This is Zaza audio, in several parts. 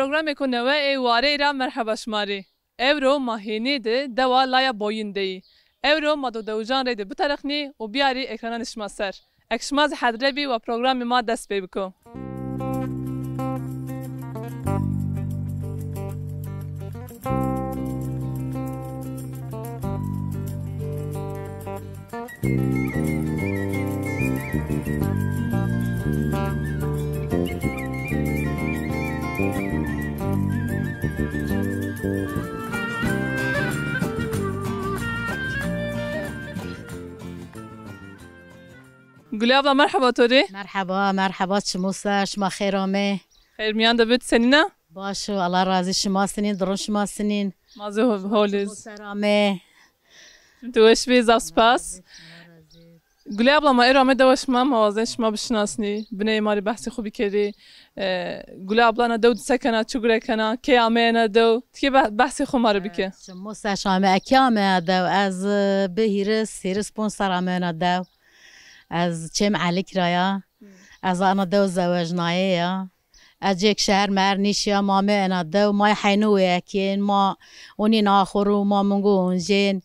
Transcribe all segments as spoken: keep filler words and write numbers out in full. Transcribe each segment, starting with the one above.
Programêko newe ê wareyî ra merheba şima rê. Ewro ma hênê de dewa Laya Boyin de yî. Ewro ma do dewijan reyde biterixnî û biyarî ekrananê şima ser. Eke şima zî hedre bî, wa programê ma dest pê biko. Gulê abla, merheba to rê. Merheba, merheba, çimo ser, şima xêr amê. Xêr mîyan de bid, senîn a? Baş o, Allah razî, şima sinîn, durum şima sinîn. Ma zî ho-, hol îz. Çimo ser amê. Tu weş bî, zaf spas. Gulê abla, ma êro amê dewa şima, ma wazen şima bişinasnî, bineyê ma rê behsê xwu bikerî. E, Gulê abla ena dew de se kena, çi gure kena, key ameye ena dew? Tikê be-, behsê xwu ma rê bike. E, çimo ser amê, eke ameye ena dew? Ez, e, bi hîris, hîris ponc serr ameye ena dew. Ez Çêm Elîk ra ya. Ez ana dew zewecnaye ya. Ez cêk şeher meher nîşîya, ma amê ena dew, ma heynû wêye kên, ma onîn axuru, ma mingu oncên,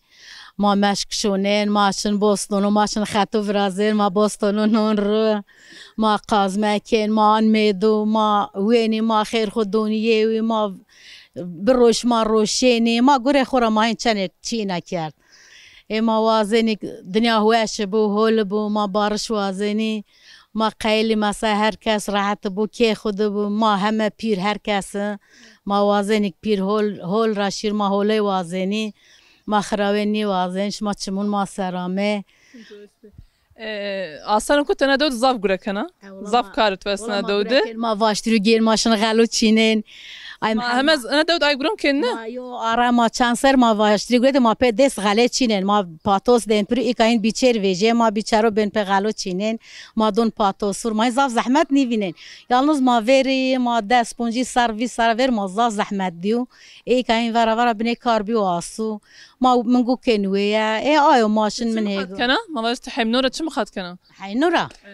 ma meşk şonên, ma şin bostonu, ma şin xetu virazên, ma bostonu non ru, ma qazme kên, ma an mêdu, ma wênî, ma xêr xwu donî yê wî, ma bi roş ma roşênî, ma gurê xwu ra ma hîn çenê çî nekerd. Ê ma wazenî dinya weş bo, hol bo, ma bariş wazenî, ma qeylî, mesela her kes rehet bo, kê xwu de bo, ma heme pîr her kes, ma wazenî pîr hol, hol ra şîr, ma holey wazenî, ma xirawê nîwazenî, şima çimun ma ser amê. E, aseno ku ti ena dew de zaf gure kena. E, wela zaf ma, kar tu wela esna ma dew gure de. Kên, ma vaştirî gên, ma şin xelo çînên. Ay, ma heme ena dew de ay guron kên ne? Ma yo ara ma çend ser ma vaştirî gure de ma pê dest xele çînên. Ma patos den pir îka hîn bîçer vejê, ma bîçero bên pê xelo çînên. Ma don patosur, ma zaf zehmet nîvînên. Yalnız ma verî, ma des poncî ser, vîst ser ver ma zaf zehmet dîyo. Ê îka hîn vera vera binê kar bîyo asu. Ma mingu kên wêye. Ê ayo ma şin min hêgo. Kena? Ma vaj tu hemno ra çi miqat kena? Heyno ra? E.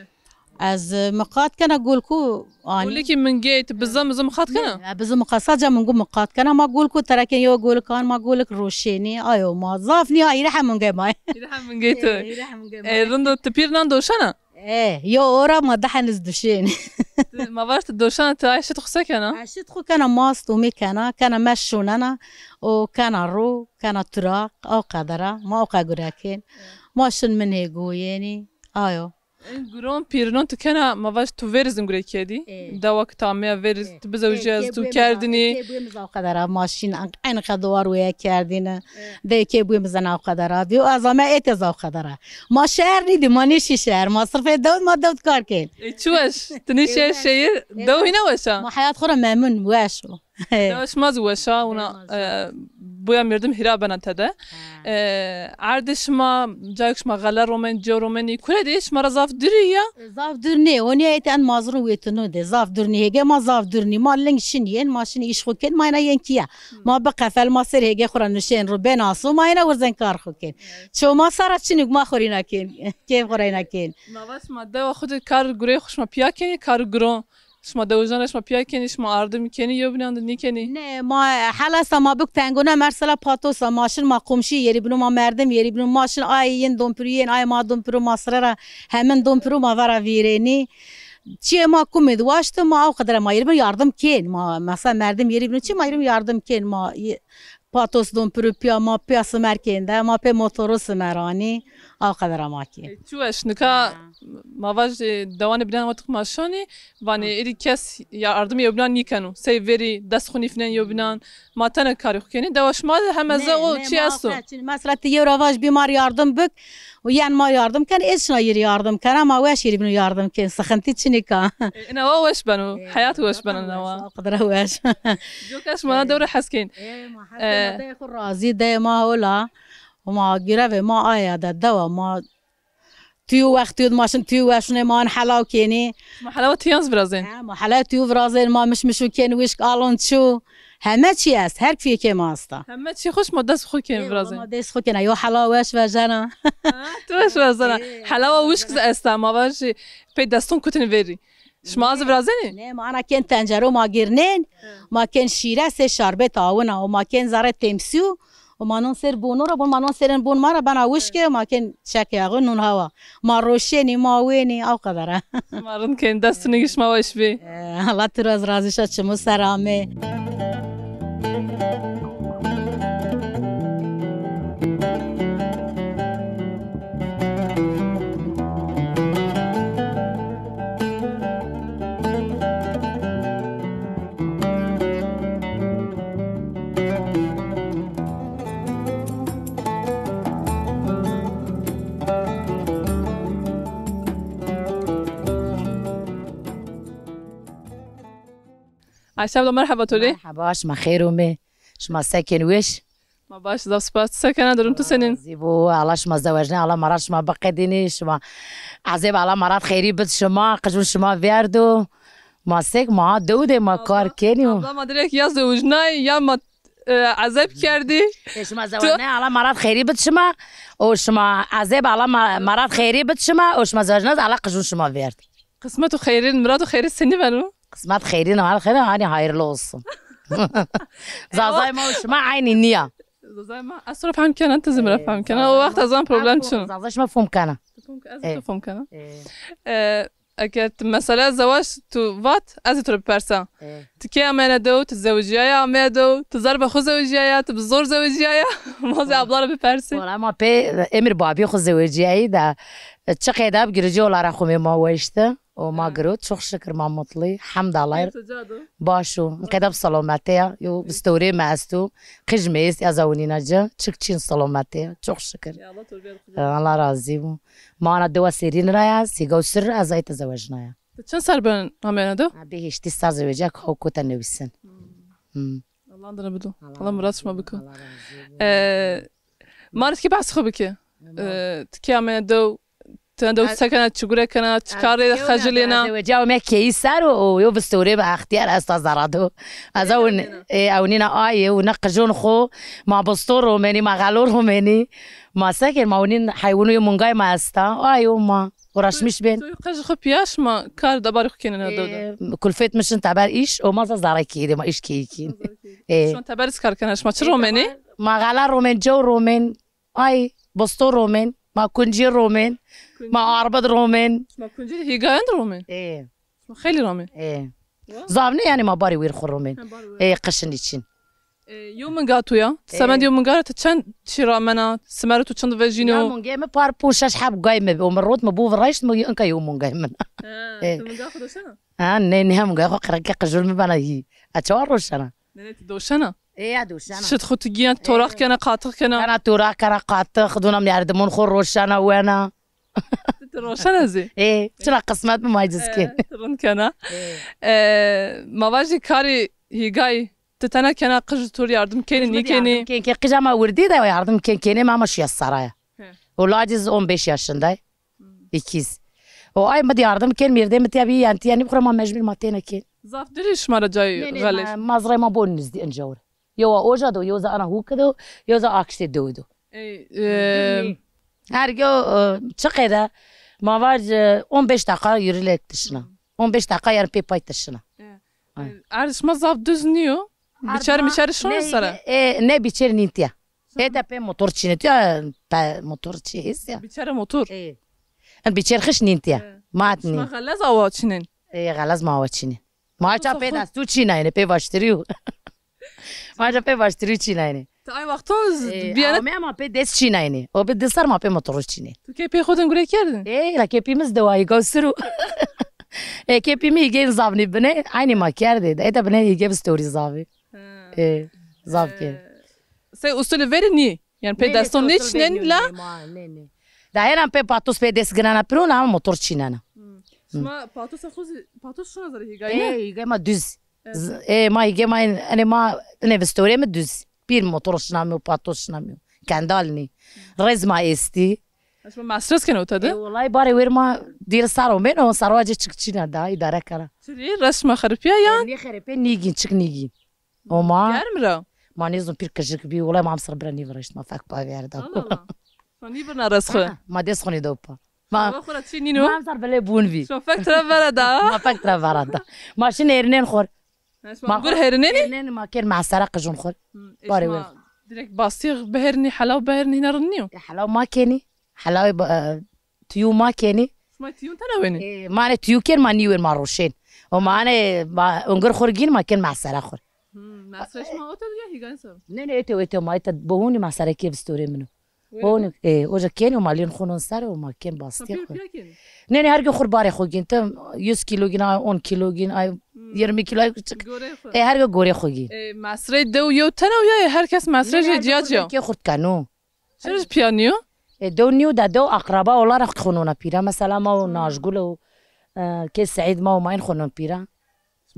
Ez, e, miqat kena golku anî. Golikî mingeyî, tu biza miza miqat kena? Ne, biza miqat, saca mingu miqat kena. Ma golku terekên yo golik an, ma golik roşênî, ayo ma. Zaf nîya, hîrê hem mingey ma. Hîrê hem mingey tu. E, hîrê hem mingey ma. E, rind o, tu pîr nan doşana? E, yo ora ma deheniz duşên. Ma vaj tu doşana, tu ay şit xu se kena? Ay şit xu kena, mast û mi kena, kena meş şonena, o kena ro, kena turaq, o qedera, ma o qe gure kên. Ma şin min hê goyênî, ayo. En guron pîrinon tu kena, ma vaj tu verî zî gure kerdî. E. Dewa ki tu ameya verî, e, tu bizewjî, e, ez tu kerdinî. Kê buyê mi zaf qedera, ma şîn en-, en qedowar weye kerdîne. E. De kê buyê mi zena o qedera. Diyo ez ame ete zaf qedera. Ma şeher nîdî, ma nêşî şeher, ma sirfê dewd, ma dewd kar kên. E, çi weş. Tu nêşî şehir, dew hîna weş a. Ma heyat xo ra memnun, weş o. Dewa şima zî weş a, wina, e, boya merdim hîra bena tede. E, erdê şima, cayêk şima xele romen, ciyo romenî, kure de şima ra zaf dûrî ya? Zaf dûr nê, onîya ete en mazrun wêtinu de, zaf dûr nê. Hêgê ma zaf dûr nê. Ma ling şin yên, ma şin îş xo kên, ma êna yên kîya. Ma bi qefel, ma ser hêgê xo ra nuşên ro, bên asu, ma êna wirzen kar xo kên. Ço ma sara çinîk ma xo rîna kên, keyf xo reyna kên. Ma va şima dewa xo de kar gurey xo şima pîya kenî, kar guron. Şima dewijan ra şima pîya kenî, şima ardim kenî, yewbînan de nîkenî? Ne, ma hela esta ma bik tengone, mesela patosa, ma şin ma komşî yerî bîno, ma merdim yerî bîno, ma şin ay yin dompirû yên, ay ma dompirû, ma sire ra hemin dompirû ma vera vîrênî. Çiyê ma kumê de waşto, ma aw qedere ma yerî bîno yardim kên. Ma mesela merdim yerî bîno çi, ma yerî bîno yardim kên. Ma ye-, patos don piro pîya, ma pîya simer kên de, ma pê motoro simer anî, aw qedera ma kên. E, çi weş, nika ma vaj, e, dewanê bînan wextî ma şonî, vanê, e, êdî kes yardimê yewbînan nîkeno. Sey verî dest xwu nîfînen yewbînan, ma tene karê xwu kenî. Dewa şima de heme ze o çi esto? Mesela ti yew ra vaj bî ma rê yardim bik, û yen ma yardim ken, êd şina yê rê yardim kena, ma weş yê rê bîno yardim kên, sixintî çinîka. E, ina wa weş beno, heyat weş beno ina wa. Aw qedera weş. Coka şima na dew ra hes kên. E, ma hes kên, ma dey xwu razî, dey ma hol a. Ma girevê ma aya de dewa ma tîyo wextîyo de ma şin tîyo weşnê, ma in helaw kênî. Ma helawa tîyan zî virazên? He, ma helawa tîyo virazên, ma mişmişû kên, wişk alon çû. Heme çî est, her kîyekê ma esta. Heme çî xwu şima dest xwu kên virazên? Ma dest xwu kena, yo helawa weş vejena. Ha, tu weş vejena. Helawa wişk zî esta, ma vajî pey deston kutin verî. Şima ez virazenî? Ne, ma ana kên tencero ma girnên, ma kên şîre sê şarbet awina, û ma kên zerre têmsîyo, û ma non ser bono ra, bon ma non serên bon ma ra bena wişke, ma kên çekê axwe non hawa. Ma roşenî, ma wênî, aw qedere. Ma rind kên, dest nigî şima weş bî. E, Allah tu ra razî şa, çimo ser ame. Ayşe abla, merheba to rê. Merheba, şima xêr ome. Şima se kên, weş? Ma baş, zaf spas. Ti se kena, durum tu senîn? Zî bo, Allah şima zewecnay, Allah merad şima biqedînî, şima ezeb, Allah merad xeyrî bid şima, qijûn şima vêrdo. Ma sek, ma dew de ma kar kenî. Abla, ma direkt ya zewecnay ya ma, e, ezeb kerdî. E, şima zewecnay, Allah merad xeyrî bid şima. O şima ezeb, Allah ma-, merad xeyrî bid şima. O şima zewecnay, Allah qijûn şima vêrd. Qismet û xeyrîn, mirad û xeyrî senî beno? Qismet xeyrîn, merad xeyrîn, hani hayırlı olsun. Zazay ma û şima eynî nîya. Zazay ma, ez to ra fehm kena, ti zî mi ra fehm kena. O wext ez an problem çin o. Zazay şima fom kena. Tu fom ke-, ez zî tu fom kena. E, eger ti mesela zewac tu vat, ez zî to ra bipersa. Ti key ameyene dew, ti zewicîyaya ameye dew, ti zerba xwu zewicîyaya, ti bi zor zewicîyaya? Ma zî abla ra bipersê. Wala ma pê emir babî xwu zewicîyayî de, çi qeyde bi girocî olara xwu mê ma weşti. O ma girot, çok şükür ma mutlu. Hemd Allah'e. Baş o. Qeda bi selametê ya. Yo vistewrê mi esto. Qij mi est, ez ewnîna ci. Çik çin selametê ya. Çok şükür. Ya Allah to bîyar xo. Allah razî bo. Ma ana dewa serîn ra ya, sîga û sir ra ez ay tezewecnaya. Ti çend ser ben ameyene de? Ha, bê heştî ser zewecîya, ka kota newîsin. Hmm. Allah dine bido. Allah murat şima biko. Allah razî bo. E, Ma rê tikê behsê xo bike. Tamam. E, ti key ameyene dew, tena dew se kena, çi gure kena, çi karê de xecilêna? Zewecîya me keyî ser o, o yo vistewrê bi extîyar esta zerra do. Ez ew, e, ewnîna ayê û ne qijûn xo, ma bisto romenî, ma xelo romenî. Ma se kên, ma ewnîn heywûnû yo mungay ma esta. Ay o ma uğraşmış bên. Tu qij xo pîya şima kar debarê xo kenêne dew de? E, kulfet mi şin teber îş, o ma zerre keyî de, ma îş keyî kîn. E. Şima teber îş kar kena, şima çi romenî? Ma xela romen, cew romen, ay, bosto romen, ma kuncî romen, ma arbid romen. Ma kuncî de hîgayan de romen? Ê. Ma xeylî romen? Ê. Wa? Zaf nê, yanî ma barê wêr xwu romen. Ha, barê wêr. Ê, qişin îçin. Ê, yew minga tu ya? Ê. Semedê yew minga ra ti çend çî ramena? Simerê tu çind vejîno? Ya mingê mi par ponc şeş heb gay mi bi. O mi rot mi bo viraşt mi, inka yew mingay min. Ha, ê. Ti minga xwu doşena? Ha, nê, nê, minga xwu qirikê qijûl mi bena hî. A çawa roşena? Nê, nê, ti doşena? Ê, ya doşena. Şit xwu tu giyan, toraq kena, qatix kena. Kena toraq, kena qatix, dona merdimon xwu roşena wena. Ti roşena zî? Ê, çira qismet mi ma ciz kên. Ê, ti rind kena. Ê. Ê, ma vajî karê hîgayî, ti tena kena, qij tu rê yardim kenî, nîkenî? Yardim kên, kên, qija ma wirdî de yardim kên, kenê ma, ma şiya saraya. He. O lacî zî on beş yaşındayı. İkiz. O ay mi di yardim kên, mirdê mi tiya bî, yanî tiya nîbixure, ma mecbur ma têne kên. Zaf dûr ê şima ra cayê xelê? Nê, nê, ma, mazrayê ma bo nizdî, inca ora. Yew a oca do, yew za ana hûke do, yew za akştê dew do. Ey, e, her yo, e, çi qede, ma vac, e, on beş dakika yürüyerek tişina. On beş dakika yarın pê pay tişina. E, e, erd şima zaf düz nîyo. Biçer miçer şino sere? E, ne biçer nîn tiya. Ê de pê motor çîne tiya, pê motor çî hês ya. Biçer motor. E. En biçer xiş nîn tiya. E. Mat nî. Şima xelez awa çînên? E, xelez ma awa çînê. Ma ça pê destû çînayne, pê vaştirî yo. Ma ça pê vaştirî çînayne. Ti ay wexto biyane. Ama, ama pê dest çînayne. O bi di ser ma pê motoru çînê. Tu kê pê xo din gure kerdin? E, la kê pî mi zî dewayî gaw siru. E, kê pî mi hîgên zavnî bine, aynî ma kerdê. E de bine hîgê bi storî zavî. Ha. E, zav ke. E, sey usulî verî nî. Yanî pê deston nêçînenî la? Nê, nê. Da hêna pê patos pê dest ginena piro, ama motor çînena. Hmm. Şima patosa xo zî, patos şina zerê hîgayî ne? E, hîgayê ma düz. E, ma hîgê ma en-, enê ma, enê vistorê mi düz. Pîr motor şinamîyo, patos şinamîyo. Kendal nî. Rêz ma êstî. Şima mesrez kena ota de? E, wellahî barê wêr ma dîr sar omên, o sar wa cê çik çîna da, îdare kena. Çirî, rêz şima xeripîya yan? E, nî xeripê, nîgîn, çik nîgîn. Oma. Germ ra? Ma nêzon pîr kijik bî, wulay ma emser bira nîviraşt, ma fek pa verda. Allah Allah. Ma nîvirna rêz xwu? Ha, ma dest xwu nêdo pa. Ma xora çi nîno? Ma zar bele bun vî. Şofek tira vera da. Ma fek tira vera da. Ma şin êrnên xor. Ma gur herineni? Êrnên ma kên mesere qijun xor. Barê wer. Direkt bastî beherinî, helaw beherinî hîna rind nîyo? E, helaw ma kenî. Helaw e, tiyû ma kenî. Şima tiyûn tena wenî? E, ma ne tiyû kên, ma nî wer ma roşên. O ma ne, ma ungir xor gîn ma kên mesere xor. Hmm, mesre şima otel ya hîgan ser? Ne, ne, ete, ete, ma ete bohunî mesere kê vistorê min o. Onu, e, oca kên o ma lîn xunun ser o ma kên bastî xo. Ne, ne, her gün xur barê xo gîn. Te yüz kilo gîn, ay on kilo gîn, ay yirmi kilo, ay küçük. E, her gün gorê xo gîn. E, mesrey dew yew tene ya, e, her kes mesrey jê ciya ciya. Kê xurt keno. Çerij piya niyo? E, dew niyo da dew akraba olarak xununa pîra. Mesela ma o Najgul o, e, kê Seîd ma o ma in xunun pîra.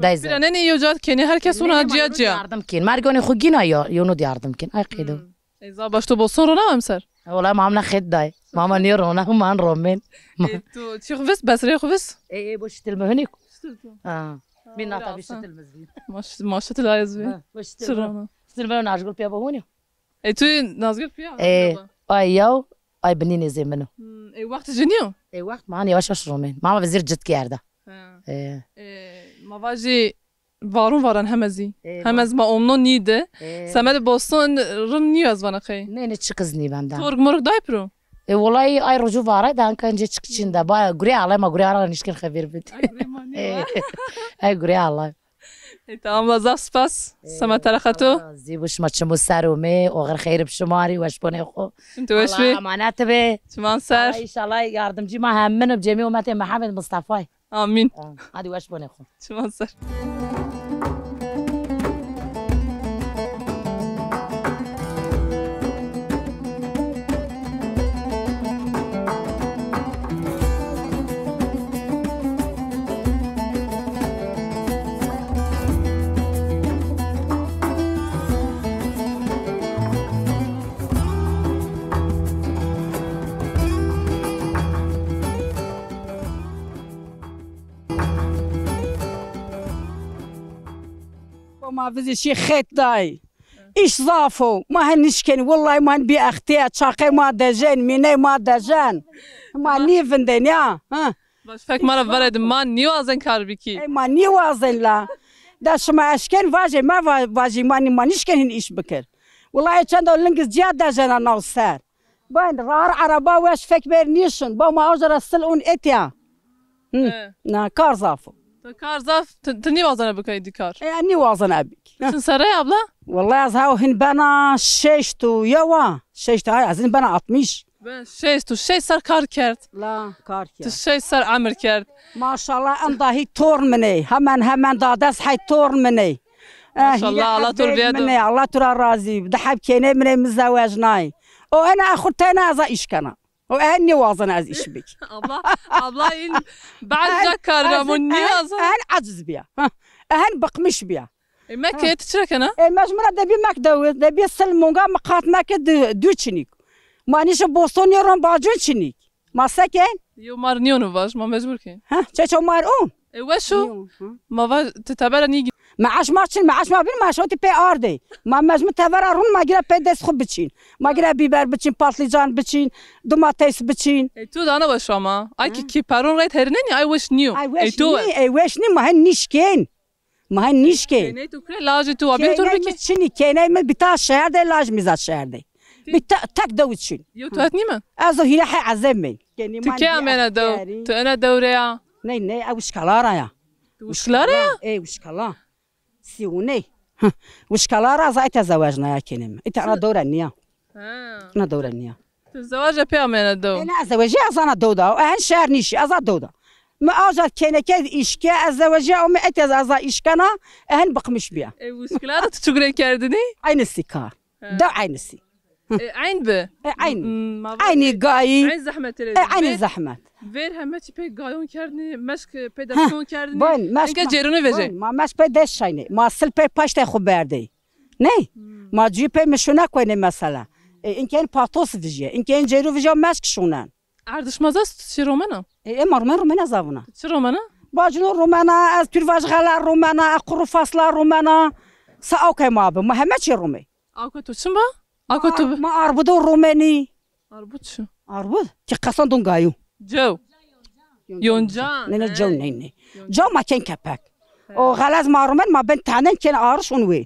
Dayze. Pîra nenê yew ca kenê, her kes ona ciya ciya. Yardım kên. Mergonê xo gîna ya, yonu da yardım kên. Ay qeydo. E, za baş to boson rona emser? Wala ma amna xet day. Mama niye rona, man romen. E, tu çi xo vis, besrê xo vis? E, e, bo şitil mi hünik. Şitil tu. Ha. Min nata bir şitil mi zî. Maş-, maşitil ayız bi. Çi rona? Şitil mi Najgul piya bo huni. E, tu Nazgul piya? E, ay yaw, ay binî nêzê min o. Hmm, e, wext ci nîyo? E, wext ma han yavaş yavaş romen. Ma ma vizir cit kerda. Ha. E. E, ma vajî varun varan heme zî. E, heme zî ma omno nî de. E. Semedê boston rind nîyo ez vana qey. Ne, ne, çikiz nî benda. Torg morg day piro? E, walayî ay rocu vare de anka ince çik çin de. Ba gure alay ma gure alay nişkin xebir bid. Ay gure ma nîyo. E, ay gure alay. E, tamam, zaf spas. E, sema terexeto. Zî bu şima çimu ser ûmê, oxir xeyr bi şima rî, weş bonê xo. Şim tu weş bî. Emanet bi. Çiman ser. Ay, înşallah yardımcı ma hemmin bi cemî ummetê Mehemmed Mustafa'y. Amîn. Hadi weş bonê xo. Çiman ser. Ma vizî şî xet day. Îş zaf o. Ma hen nişkenî. Wellay ma hen bî extîya. Çaqey ma dejen, mîney ma dejen. Ma nîvindên ya. Ha. Baş fek ma ra verê de, ma nîwazen kar bikî. Ey, ma nîwazen la. Da şima eşken vajê, ma va-, vajî ma nî-, ma nişken hin îş bikir. Wellay çend o lingiz ciya dejena naw ser. Ben rar araba weş fek ber nîşin. Ba ma awca ra sil un etya. Hı. E. Na, kar zaf o. Ti kar zaf, ti, ti nîwazena bikay dî kar? E, nîwazena bik. Çin serre abla? Wellay ez haw hin bena şeşt û yew a. Şeşt, ay, ez hin bena altmış. Ben şeşt û şeş ser kar kerd. La, kar kerd. Ti şeş ser emir kerd. Maşallah, em dahî torn min ey. Hemen hemen dades hey torn min ey. Eh, maşallah, Allah tu ra viyedo. Min ey, Allah tu ra razî. Di heb kêney min ey, mi zewecnay. O ena xu tena ez a îş kena. O en nêwazena ez îş bik. Abla, abla in bazı kar ra mo nêwazena. En aciz biya. Ha. En bıkmış biya. E, Mekke ti çira kena? E, mecbura de bir Mekke de, de bir sil monga mı katmak de dü çinik. Manişe Boston yoron bacun çinik. Ma seken? Yo mar niyonu vaj, ma mecbur ki. Ha, çeço mar on. E, weşo. Ma vaj, ti tebera nigi. Maaş ma çin, maaş ma bin, maaş o ti pe arde. Ma mecbur tevera run, ma gira pe dest xu biçin. Ma gira biber biçin, patlıcan biçin, domates biçin. E, tu dana weş ama. Ay ki, ki peron rayt herineni, ay weş niyo. Ay weş ni, ay weş ni, ma hen nişken. Ma hen nişkê. Kêney tu kure, lajê tu wa bîn tur bikî? Kêney mi çinî, kêney mi bita şehir de, laj mi zat şehir de. Bita tek dew çin. Yew tu het nîme? Ez o hîre he ezeb men. Ti kê amena dew? Tu ena dewre ya? Ney, ney, e wişkala ra ya. Wişkala ra ya? E, wişkala. Sî û ney. Wişkala ra za ete zewecnaya kêney mi. Ete ana dewre niya. Ha. Ana dewre niya. Tu zewaja pê amena dew? Ena ez zewejî, ez ana dew da. Ehen şehr nîşî, ez a dew da. Mi awca kêneke îşke, ez zewejî, o mi etez ez a îşkena, ehen bıkmış biya. E, wişkila da tu çi gure kerdinî? Aynısı kar. Ha. Dew aynısı. E, eyn bi? E, eyn. Eynî gayî. Eyn zehmet. E, eynî zehmet. Ver heme çi pê gayon kerdinî, meşk pê deston kerdinî. Bun, meşk. Enke cêrunî vejê. Bun, ma meşk pê dest şaynê. Ma sil pê paştê xu berdê. Ney? Ma cuyî pê mi şuna koynê mesela. E, inkên patos vijye, inkên cêru vijya meşk şunen. Erdişmaz est çi romena? E, e, ma romen, romena zavuna. Çi romena? Bacino romena, ez pîrvaj xela romena, e, quru fasla romena. Sa awkay ma bi, ma heme çi romey. Awka tu çin ba? Awka tu bi. Ma arbudo romenî. Arbud çi? Arbud? Ki qesan don gayo. Cew. Yonca. Ne, ne, cew ne, ne. Cew ma kên kepek. O xelez ma rumen ma ben tenen kên arış un wê.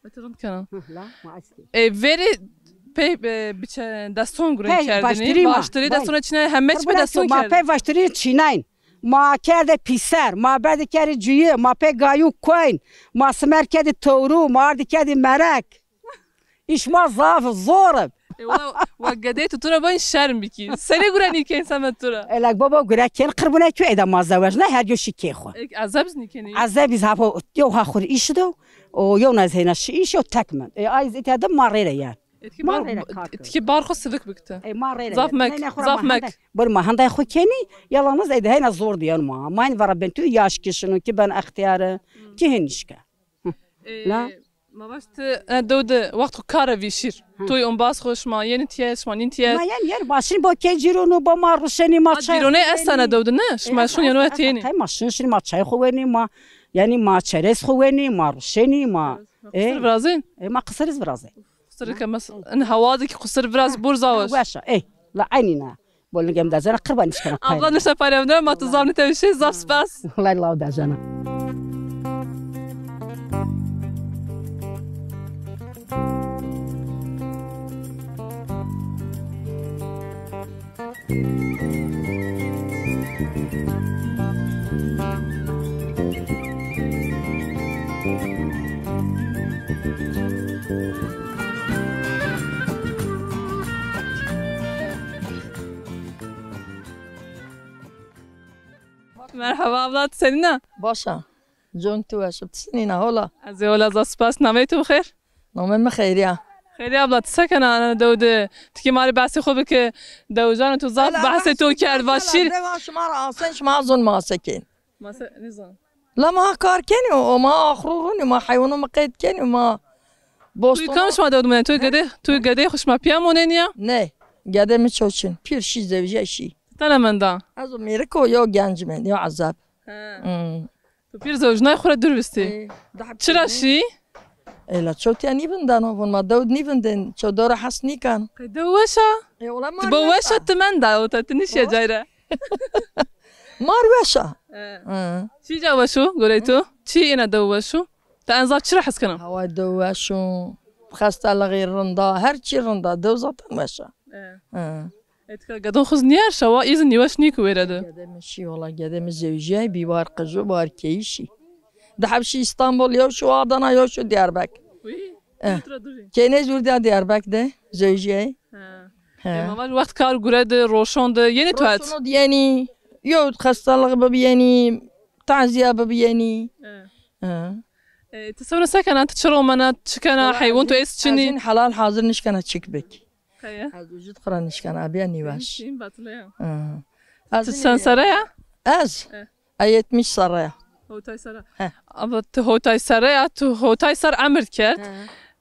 Eti rind kena. Hı, la, ma estê. E, verî pey, e, biçe deston gurên kerdinî. Vaştirî ma. Vaştirî deston çînay, heme çi pê deston kerdinî. Ma pey vaştirî çînayn. Ma kerde pîser, ma berdî kerdî cuyi, ma pey gayû koyn, ma simer kerdî tewrû, ma ardî kerdî merek. Îş ma zaf zor ib. E, wela, wa gedey tu tu ra boyîn şerm bikî. Senî gure nîkên semed tu ra? Elek baba gure kên qirbune kü eda ma zewecna her yo şî kê xwu. Ek ezeb iz nîkenî? Ezeb iz hafo yo ha xwu îş do. O yo nez hêna şî îş yo tek mend. E, ay iz îte de ma rêre yen. Etkî bar, tikî bar xwu sivik bikti. E, ma rêre yen. Zaf mek, zaf mek. Bir ma hende xwu kenî, yalnız eda hêna zor diyen ma. Ma hin vara ben tu yaş kişinu ki ben extiyarı, ki hin nişke. La. Ma vaşt, e, dew de wext xo kar a vîşîr. Toy ombaz xo şima yenî tiyet, şima nîn tiyet. Ma yen yer başin bo kecîrûnû, bo ma ruşenî, ma çay. Cîronê estane dew de ne? Şima şun yeno etênî. Tay ma şun şun ma çay xo wenî, ma, yanî ma çerez xo wenî, ma ruşenî, ma. Qisir virazên? E, ma qisir iz virazên. Qisir ke mes-, in hewa de ki qisir viraz bur zawaş. Weş a, ey, la eynî na. Bolingem dajana qirban nişkena payra. Abla nişte payra vindena, ma tu zaf nitewişê, zaf spas. Wellay law dajana. Merhaba abla, tu senîn a? Baş a. Con tu weş ib, tu senîn a, hol a? Ez ê hol a, zaf spas. Nameyê tu bi xêr? Nameyê mi Xeyriye. Xeyriye abla, tu se kena ena dew de? Tu kî ma rê behsê xo bike. Dewijan tu zaf behsê to kerd, va şîr. Dewa şima ra asen, şima zon ma se kên. Ma se, nizon. La ma kar kenî, o ma axrû rûnî, ma heywanû mi qeyd kenî, ma boston. Tu kam şima dew de mûnen? Tu gedê, tu gedê xo şima pîya monenî ya? Ne, gedê mi ço çin. Pîr şî zewjîya şî. Tene menda? Ez û mêrik o, yo genc mend, yo ezeb. He. Hmm. Tu pîr zewjnay xo ra dûr vistî. E, daha. Çira şî? Ela ço tiya nîvindeno, vun ma dew de nîvindên, ço dew ra hes nîken. Qey dew weş a? E, ola ma. Ti bo weş a, ti menda, o ta ti nişîya cay ra. Mar weş a. E. Hı. Çî ca weş o gorey to? Çî êna dew weş o? Ti en zaf çi ra hes kena? Heway dew weş o. Xestelixî rind a, her çî rind a. Dew zaten weş a. E. Hı. E, tika gedon xo zî nîyer şewa, î zî nîweş nî ki wêre de. Gede mi şî, wela gede mi zewjîyay, bî war qij o, war keyî şî. Di heb şî Îstanbul, yew şî Adana, yew şî Diyarbek. Uy, e. Ultra dûr ê. Kêney zûr diya Diyarbek de, zewjîyay. He. He. E, ma vaj wext kar gure de, roşon de, yenî tu het? Roşon de yenî, yew xestalix bibî yenî, tazîya bibî yenî. He. He. E, ti sewna se kena, ti çi romena, çi kena, heywan tu est çinî? Ez hîn helal hazir nişkena çik bik. Qeye? Ez ucit xo ra nişkena, abiya nîweş. Şîn batile ya. Hı. Tu çend serre ya? Ez? E. Ez yetmiş serre ya. Hotay serre. He. Ama tu hotay serre ya, tu hotay ser emir kerd.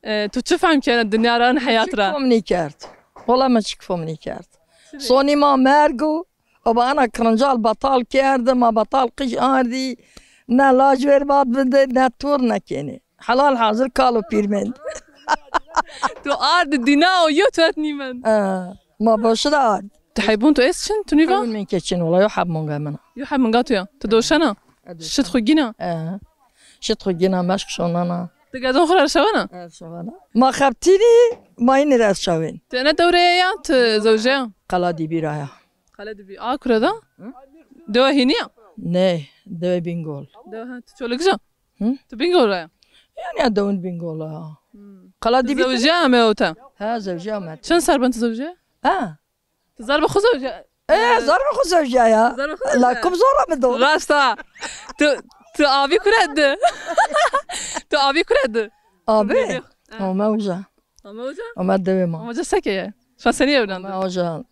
He. E, tu çi fehm kena dinya ra, heyat ra? Çik fom nîkerd. Wela mi çik fom nîkerd. Sonî ma merg o. Aba ana kirincal betal kerdi, ma betal qij ardî. Ne laj ver vat bide, ne tor ne kenî. Helal hazir kal û pîr mend. Tu ard dîna û yew tu het nîmend. E, ma boşi de ard. Ti heybûn tu est çin, tu nîva? Heybûn min ke çin, wela yew heb monga min a. Yew heb monga tu ya. Tu doşena? E, doşena. Şit xu gîna? E, şit xu gîna, meşk şonana. Ti gedon xu ra şewena? E, şewena. Ma xebtînî, ma înî ra şewên. Ti ene dewreye ya, ti zewje ya? Qela Dîbî ra ya. Qela Dîbî. A kure da? Hı? Dewa hînî ya? Ne, dewe Bîngol. Dewa, ha, tu Çolîg ja? Hı? Tu Bîngol ra ya? Yanî ya dewin Bîngol a. Hı. Qela Dîbî. Zewjîya ame ewta? Ha, zewjîya ame. Çend ser ben tu zewjîya? Ha. Tu zerba xu zewjîya? E, zerba xu zewjîya ya. Zerba xu zewjîya. La kum zora mi do? Rasta. Tu, tu avî kure di? Tu avî kure di? Abi. Ha. Ome uca. Ome uca? Ome dewe ma. Ome uca seke ye? Şima senî ewnandin? Ome uca.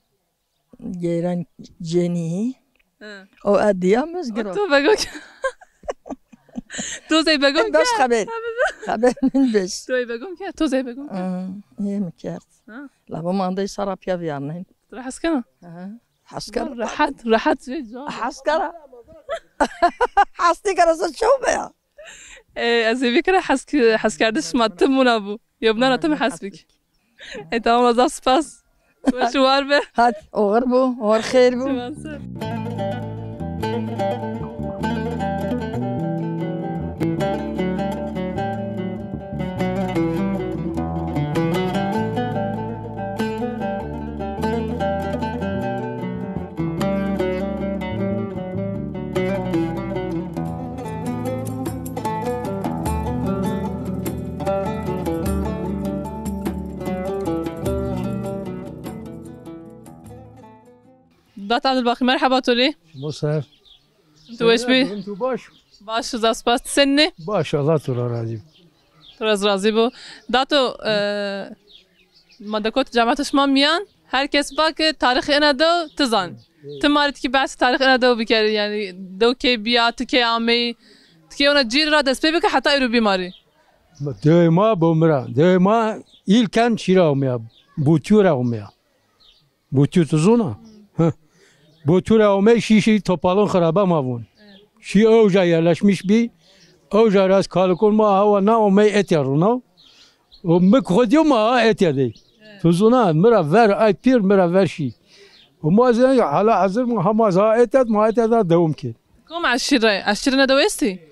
Geyran cenî. He. O ediya mizgiro. To begom ke. To zey begom ke. Bes xeber. Xeber min bes. To zey begom ke. To zey begom ke. Hı, yê mi kerd. Ha. La bo mandey sara piya viyarnên. Ti ra hes kena? Hı. Hes kena. Rehet, rehet zey ca. Hes kena. Hes nîkena se çew be ya. E, ez ê vîkira hes, heskerdiş ma tim wina bû. Yewbînan ra tim hes bik. E, tamam, zaf spas. Weş û war be. Hat, oxir bo, oxir xeyr bo. Çiman ser. Dat Abdulbaqî, merheba to rê. Şima ser. Tu weş bî? Tu baş? Baş, zaf spas. Ti senî? Baş, Allah tu ra razî. Tu ra zî razî bo. Dato, e, ma de kot cemaeta şima mîyan, her kes va ke tarîxê ena dew ti zan. Ti ma rê tikî behsê tarîxê ena dew bikerî, yanî dew key bîya, ti key ameyî, ti key ona cîr ra dest pê bike heta êro bî ma rê. Dewê ma bo mi ra. Dewê ma îlken şî ra omeya. Bûtîyo ra omeya. Bûtîyo tu zona? Hı. Bûtîyo ra omey şî şî topalon xirabe ma vûn. Şî ewca yerleşmiş bî. Ewca ra ez kalikon ma hawa na omey etya rûnaw. O mi xo dîyo ma ha etya dey. Tu zona mi ra ver ay pîr mi ra ver şî. O ma zî hala hazir ma ha ma ha etya ma etya da dewam kên. Kom eşîre? Eşîre ne dew estî?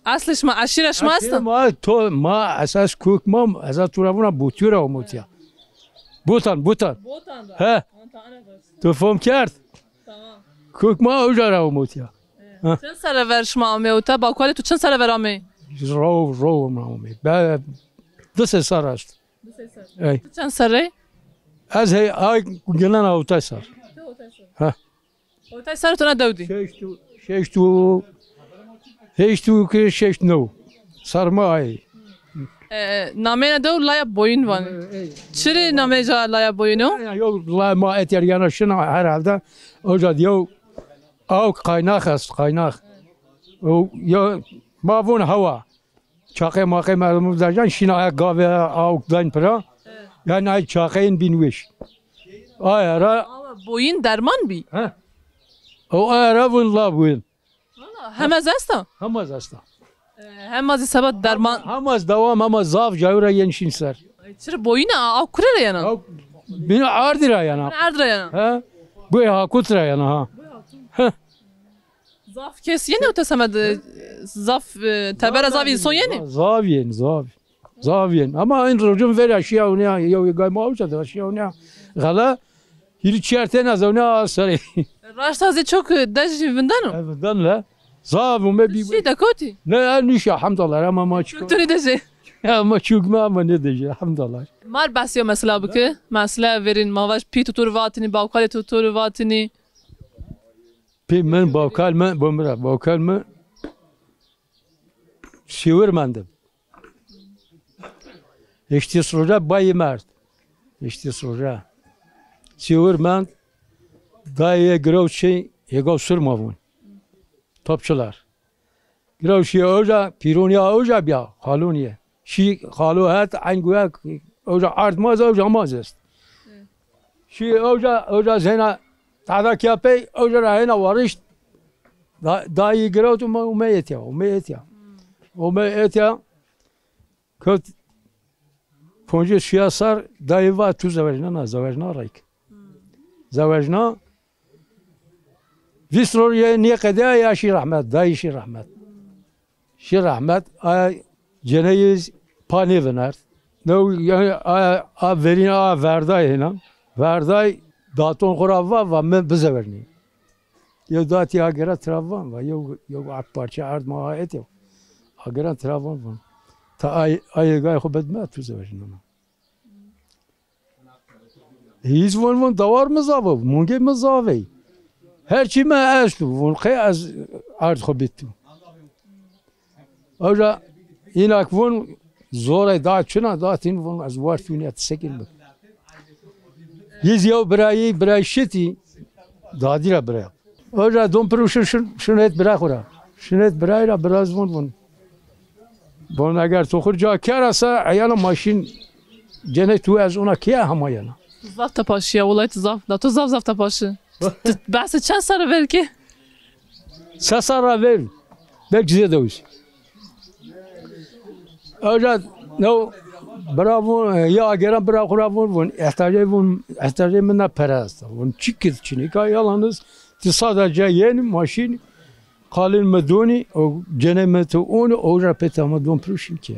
Eslê şima, eşîra şima esta? Ma to, ma esas kok ma, esas tu ra vûna Bûtîyo ra omo tiya. Bûtan, Bûtan. Bûtan ra. He. Tu fom kerd? Tamam. Kok ma ewca ra omo tiya. Ha. Çend serre ver şima amê ewta? Bawkalê tu çend serre ver amê? Row, row ma amê. Be, di sey serre est. Di sey serre. Ey. Tu çend serre? Ez hey, ay ginen ewta serre. Tu ewta serre. Ha. Hotay serr tu na dew dî? Şeşt û, şeşt û, heşt û ki şeşt new. Serr ma ay. E, nameyê na dew Laya Boyun vanê. Çirê nameyê ca Laya Boyun o? Ya, yew laya ma etyer yana şina herhalde. Oca yew awk kaynak est, kaynak. O, ya, ma vûn hewa. Çaqê maqê merdimû dercan şîna aya gavê awk dayn pira. Yanî ay çaqeyên bîn weş. Aya ra. Awa boyîn derman bî? He. O aya ra vûn la vûn. Valla, hemaz esta? Hemaz esta. E, hemaz seba derman. Hemaz dewam, hemaz zaf cayû ra yên şîn ser. Ay, çira boyîn a, awk kure ra yena? Awk bîn ardî ra yena. Bîn ardî ra yena. He. Bu hakut ra yena ha. He. Zaf kes yenê ewta semed, zaf, e, tebera zaf însan yenê? Zaf yên, zaf. Zaf yên. Ama in rocun vera şiya unya, yew gay ma uca da şiya unya. Gala, hîrî çer tena zewna serê. Raşta zî çok, e, dej vindeno? E, vindeno le. Zaf ume bî. Şî de kotî? Ne, ya nişa, hemdallah, ama ma çik. Kulturî de jê. Ya ma çûk me ama ne de jê, hemdallah. Mar behsî mesela bike, mesela verîn ma vaj pî tu tur vatinî, bawkalê tu tur vatinî. Pê min, bawkal mi, bo mi ra, bawkal mi şêwir mend. Heştês roja bayî merd. Heştês roja. Şêwir mend. Dayê girewt şey, hêgaw sur ma vûn. Topçular. Girewt şî oca, pîronîya oca bîya, xalonîye. Şî xalo het, eyn guya, oca ard ma zî, oca ma zî est. Şî oca, oca zêna, tahda kîya pey, oca ra hêna warişt. Da-, dayî girewt, ume, ume etya, ume etya. Ume etya, kot poncês şîya sar, dayî va tu zewecnena, zewecna reyk. Zewecna, vîst rojî nêqedîya ya şî rehmet, dayî şî rehmet. Şî rehmet, aya ceneyî pa nêvinert. New, yanî, aya, a verîn a verday hêna. Verday daton xo ra va, va mi bizewernî. Yew datî agera tira van, va yew, yew ard parçe ard ma ha etê. Agera tira van, van. Ta ay, ay gay xo bidme tu zewernena. Hîz von von dawar mi zaf o, mungê mi zaf ey. Her çî mi esto, von qey ez erd xo bîtu. Oca înak von zorey da çina da tîn von ez war tûnîya ti sekin bik. Hîz yew birayî, birayî şitî, dadî ra biraya. Oca don piru şin, şin, şin het bira xo ra. Şin het birayî ra biraz von von. Von eger to xur ca kera se, eyana maşîn cenê tu ez ona kîye hema yena. Zaf tepaşî ya, wulay tu zaf, da tu zaf zaf tepaşî. Tu, tu behsê çend serre ver kî? Se serra ver, belkî zêde wis. Oca, no, Bira vun, e, ya ageran bira xu ra vun, vun, ihtiyacê vun, ihtiyacê min na pere esta. Vun, çi kir çinîka, yalnız ti sadece yen, maşîn, qalin mi donî, o cenê mi tu onî, o ra pê tamam don piruşin ki.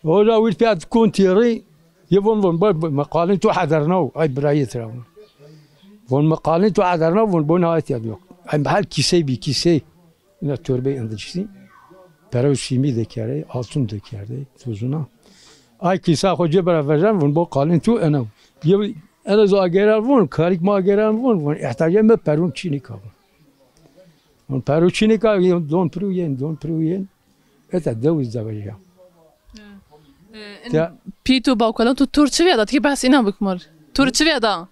O ra wir pê kon tîrî, ye vun, vun, bak, bak, qalin tu hedernaw, ay bira yê tira vun. Vun, mi qalin tu hedernaw, vun, bona ihtiyacı yok. Ay, hal kîsey bi kîsey. Îna torbey indicî, pere û sîmî de kerdey, altun de kerdey, tozuna. Ay kîsa xo cêbera vejen, vun bo qalin tu ena. Yew, ena zo ageran vun, karik ma ageran vun, vun ihtiyacê mi perun çinîka vun. Vun peru çinîka, don piru yen, don piru yen. Eta dewiz de veja. E, in Ya. Pî tu, bawkalan tu tur çi vîya da? Ti kî behs înan bik mar. Tur çi vîya da?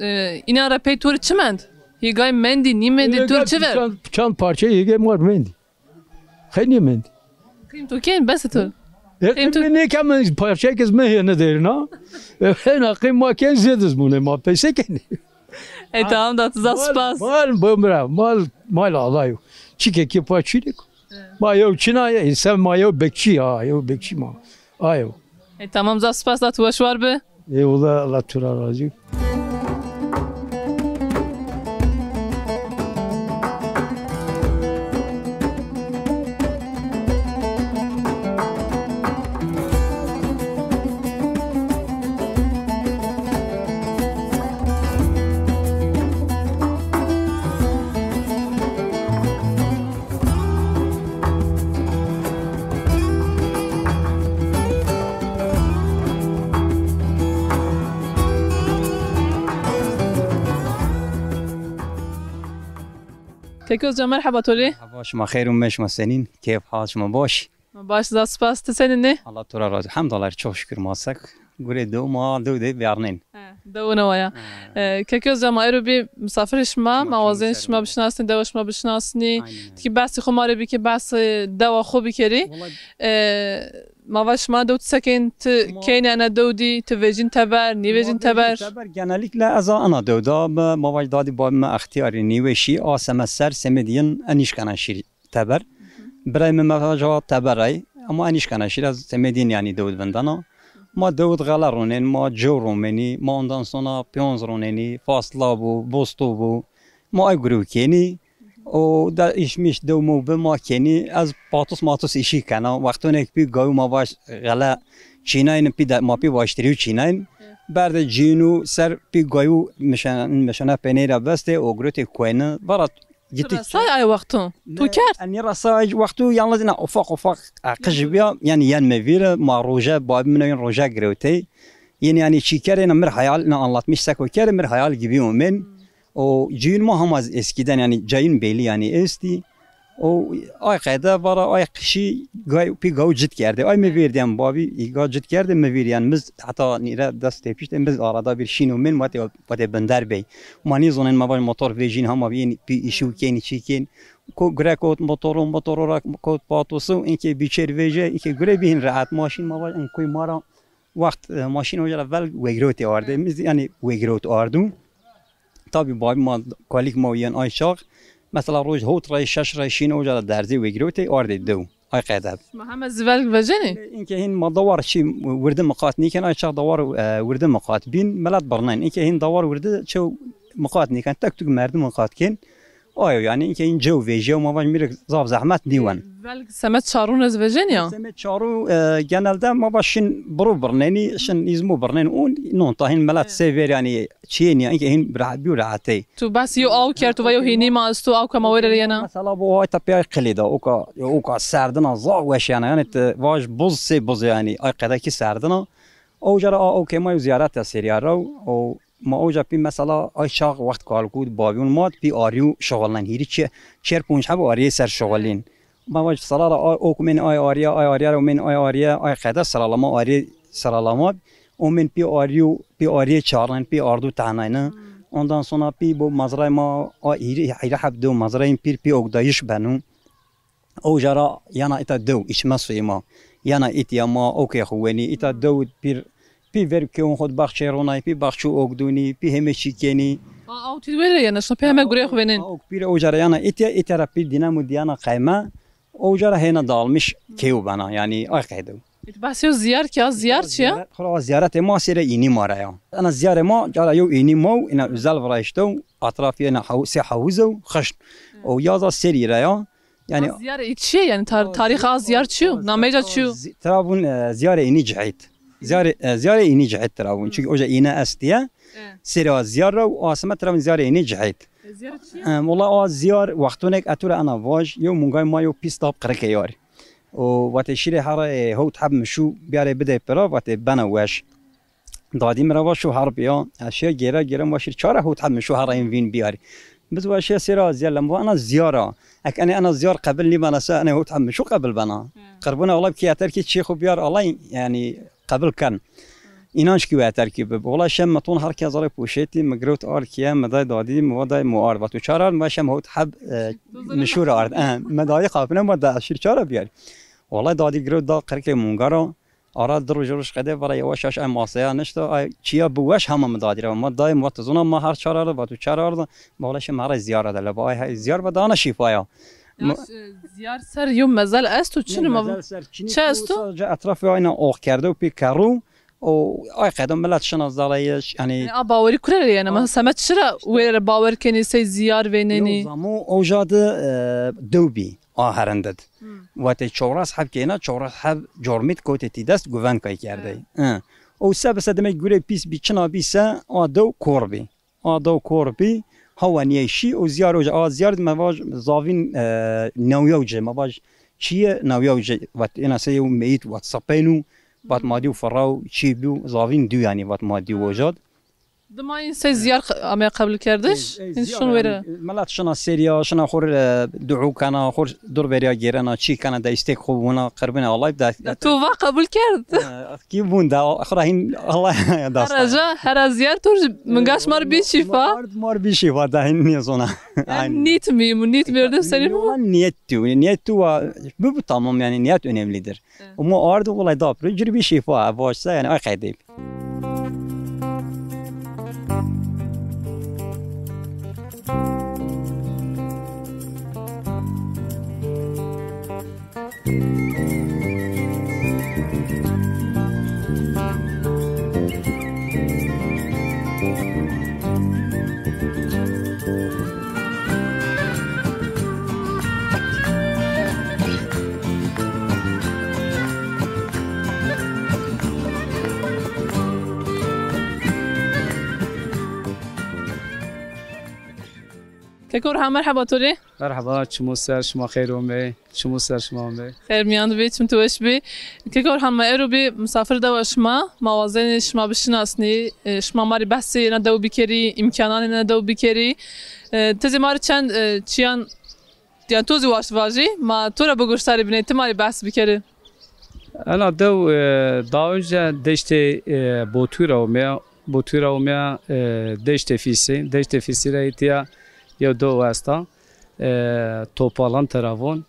E, înan ra pey tur çi mend? Hîgay mendî, nîmendî, tur çi ver? Çand, çand parçe hîgay mar mendî. Xeynî mendî. Qîm tu kên, bes tu. E, Qîm tu- qîm nêken, parçe kez mi hêne derina. E, hêna qîm ma kên zêdiz mune, ma peyse kenî. E, tamam da, tu zaf spas. Mal, mal, bimra, mal, mal Allah'ı. Çike ki pa çilik. Ma yew çina ye, insan ma yew bekçî ya, yew bekçî ma. Ayo. E, tamam, zaf spas da, tu weş war bi. Eyvallah, Allah tu ra razî. Kek Ozcan, merheba to rê. Merheba, şima xeyr û me, şima senîn? Keyf hal şima baş? Ma baş, zaf spas. Ti senîn nê? Allah to ra razî. Hemdallah, çok şükür ma sek. Gurê dew ma, dew de vîyarnên. He, dew ne waya. He. E, Kek Ozcan, ma ero bî misafirê şima, ma wazên şima bişinasnî, dewa şima bişinasnî. Aynen öyle. Ti kî behsê xo ma rê bikê, behsê dewa xo bikerî. Vallahi e, ma va şima dew ti sekên, ti keyne ena dew dî, ti vejîn teber, nîvejîn teber? Teber genellikle ez a ena dew da, ma, ma vaj dadî babî mi extîyarî nîweşî, a semed ser, semedî yin, e nîşkena şîrî teber. Birayê mi mevaja teber ay, ama e nîşkena şîr, ez semedîn yanî dewid vindena. Ma dewid xele ronên, ma cew romenî, ma ondan sonra piyonz ronenî, fasla bû, bosto bû. Ma ay gurew kenî. O da îşmiş dew mew bi ma kenî. Ez patus matus îşî kena. Wextonek pî gayû ma baş xele çînayn, pî de ma pî baştirî çînayn. Berde cînû ser pî gayû mişen-, mişene penêra bestê, o gurotê kueni. Vara Gittik. Resay ay wexto? Tu kerd? Enî resay wexto yalnız ina ufak ufak, e, qij biya, yani yen me vîr, ma roje, babî min yin roje girewtey. Yeni yani çi kerd, ina mir hayal, ina anlatmış seko kerd, mir hayal gibi omen. O cayın ma hama eskiden yani cayın belli yani esti. O ay qede vara ay qişî gay, pî gaw cit kerde. Ay me vîr diyen babî, ga cit kerde me vîr yani biz hatta nire dest tepişte biz arada bir şîn omen, mate Vatê binder bey. Ma nêzonên ma vaj motor vejîn hama bîn, pî îşî û kên, çî kên. Ko gure kot motoro, motoro ra kot patosu, inkê bîçer veje, inkê gure bîn rehet. Maşîn ma vaj in kuy ma ra wext, e, maşîn oca ra vel wegirewtê ardê. Miz, yanî wegirewt ardu. Tabî babî ma, kalîk ma yen ay çax. Mesela roj hot rey, şeş rey şîn oca ra derzê wegirewtê ardê dew. Ay qedeb. Ma heme zî velg vejenê? Înke hîn ma dawar çî wirdi miqat nîken, ay çax dawar, e, wirdi miqat bîn, milet birnên. Înke hîn dawar wirdi çew miqat nîken, tek tuk merdim miqat kên. Ayo yanî înke hîn cew vejîya, ma vaj mîrek zaf zehmet nîwen. Velg semed çarûn ez vejen ya? Semed çarû, e, genelde ma vaj şin biro birnenî, şin îzmo birnenî û non tahîn milet sey ver yanî. Çiyê nîya, înke hîn rehet bîyo, rehetey. Tu behs yew aw kerd, tu va yew hînî ma esto, awka ma were ra yena? Mesela bu ay tepîya qilî da, oka, oka serdina zaf weş yena. Yanî ti vaj buz sê buz yanî, ay qedekî serdina. Oca ra a, okê ma yew zîyaret ya serîya ra. O ma oca pî mesela ay çax wext kalkû babîyon mat pî arîyo şixulnen. Hîrî çi, çer ponc heb arîyê ser şixulîn. Ma vaj sala ra a, ok men ay arîya, ay arîya ra men ay arîya, ay qede sıralama arîyê sıralama. O men pî arîyo, pî arîyê çarnen, pî ardu tehnayne. Ondan sonra pî bu mazray ma, a, hîrî, hîrî heb dew mazrayên pîr pî ogdayış beno. Oca ra yana îta dew, içme suyê ma. Yana îtya ma, okê xu wenî, îta dew pîr, pî ver kewon xu baxçê ronay, pî baxçû ogdûnî, pî heme çî kenî. A, aw tî were yena, şina pî heme gurê xu venên. A, ok pîr oca ra yana îtya, îtya ra pîr dîna mu diyana qeyme. Oca ra hêna dalmiş kew bena, yanî ay qeydew. Ît behsê yo zîyar ke, a zîyar çi ya? Xora ziyaretê ma sêre înî ma ra ya. Ena zîyarê ma cara yew înî ma û ena özel virayişte û etrafî ena haw-, sê hawuz o, xişt. O yaza sêrî ra ya. Yani a zîyar î çi ye? Yani tar-, tarîx a zîyar çi yo? Nameyê ca çi yo? Tira vûn, e, zîyarê înî cihêt. Zîyarê, e, zîyarê înî cihêt tira vûn. Çünkü oca îne estiye. Sêrê a zîyar ra û asime tira vûn zîyarê înî cihêt. E, zîyar çi ye? E, wela a zîyar wextonek etura ena vaj, yew mungay ma yew pîs dab qirikê yarî. O vatê şîrê herê, e, hewt heb mişû biyarê bidê pira, vatê bena weş. Dadî mi ra va şo her biya. Ez şiya gêra gêra, mi va şîr çara hewt heb mişû herayên vîn biyarî. Biz va şiya sêra zîyar, lem va ena zîyar a. Ek enê ena zîyar qebil nîbena se enê hewt heb mişû qebil bena. Qirbûnê Allay bikî, yeter kî çî xwu biyar Allay, yani qebil ken. Înanc kî yeter kî bib. Wela şem mi ton her kes ra poşetî, mi girewt ard kîye, mi day dadî, mi va day mi ard. Va tu çara ard? Mi va şem hewt heb, e, mişû ra ard. E, mi dadî qapine, mi va da şîr çara biyarî. Wela dadî girewt da qirikê mungara. Ara di roj roj qede vara yavaş yavaş ay masaya nişta, ay çiya bi weş hema mi dadî ra. Ma dayê mi va ti zona ma her çar arda, va tu çar arda, ma wela şim herê zîyar de leba ay hey zîyar va dana şîfaya. Yaş, e, zîyar ser yew mezel esto, çin ma? Mezel ser çinî. Çi esto? Sadece etrafê ayna ox kerde û pê kerrû û ay qede milet şina zaleye, yani. Yani a bawerî kure re yani, ma semed çira wêre bawer kenî sey zîyar vênenî? Yew zamo oja de, e, dew bî. A herindid. Vatê çewres heb keyna, çewres heb cormît kotê tîdest, guvend kay kerdey. Hı. O se bi se demek gurê pîs bî, çina bî se, a dew kor bî. A dew kor bî, hawa niyey şî, o zîyar oca, a zîyar di me vaj zavîn, e, newyew ci, me vaj çiye newyew ci, vat ena se yew meyît, vat sapeynu, vat ma dîw firaw, çî bîw, zavîn dîw yani, vat ma dîw ojad. Dima în sey zîyar q-, ame qebulkerdiş, în şun wêre. Milet şina serî ya, şina xur, e, duû kena, xur dur verî ya gêrena, çî kena, de îstêk xu wina, qirbinê Allay de. De tu va qebul kerd? E, kî vûn de, xura hîn Allay dasta. Hera ca, hera zîyar tu min gaş mar bî şîfa. Mar, mar bî şîfa, de hîn nîzona. Nît mi, mu nît mi, erdem serî mi? Niyet tu, niyet tu va, bu, bu tamam yani, niyet önemlidir. Û ma ardo, wulay da piro, cir bî şîfa, vaşsa yani, ay qeydê. Keko Orhan, merheba to rê. Merheba, çimo ser, şima xeyr omey. Çimo ser, şima omey. Xeyr miyan bî, çim tu weş bî. Keko Orhan, ma ewro bî misafir dewa şima. Ma wazenê şima bişinasnî, e, şima ma rê behsê ena dew bikerî, îmkananê ena dew bikerî. E, ti zî ma rê çend, e, çiyan Ya to zî waşt vajî, ma to ra bi goşdarî biney, ti ma rê behs bikerî. Ena dew, e, daha önce deştê, e, Botû ra omeya, Botû ra omeya, e, deştê Fîsî, deştê Fîsî ra îtya yew dew esta, e, Topalan tera von.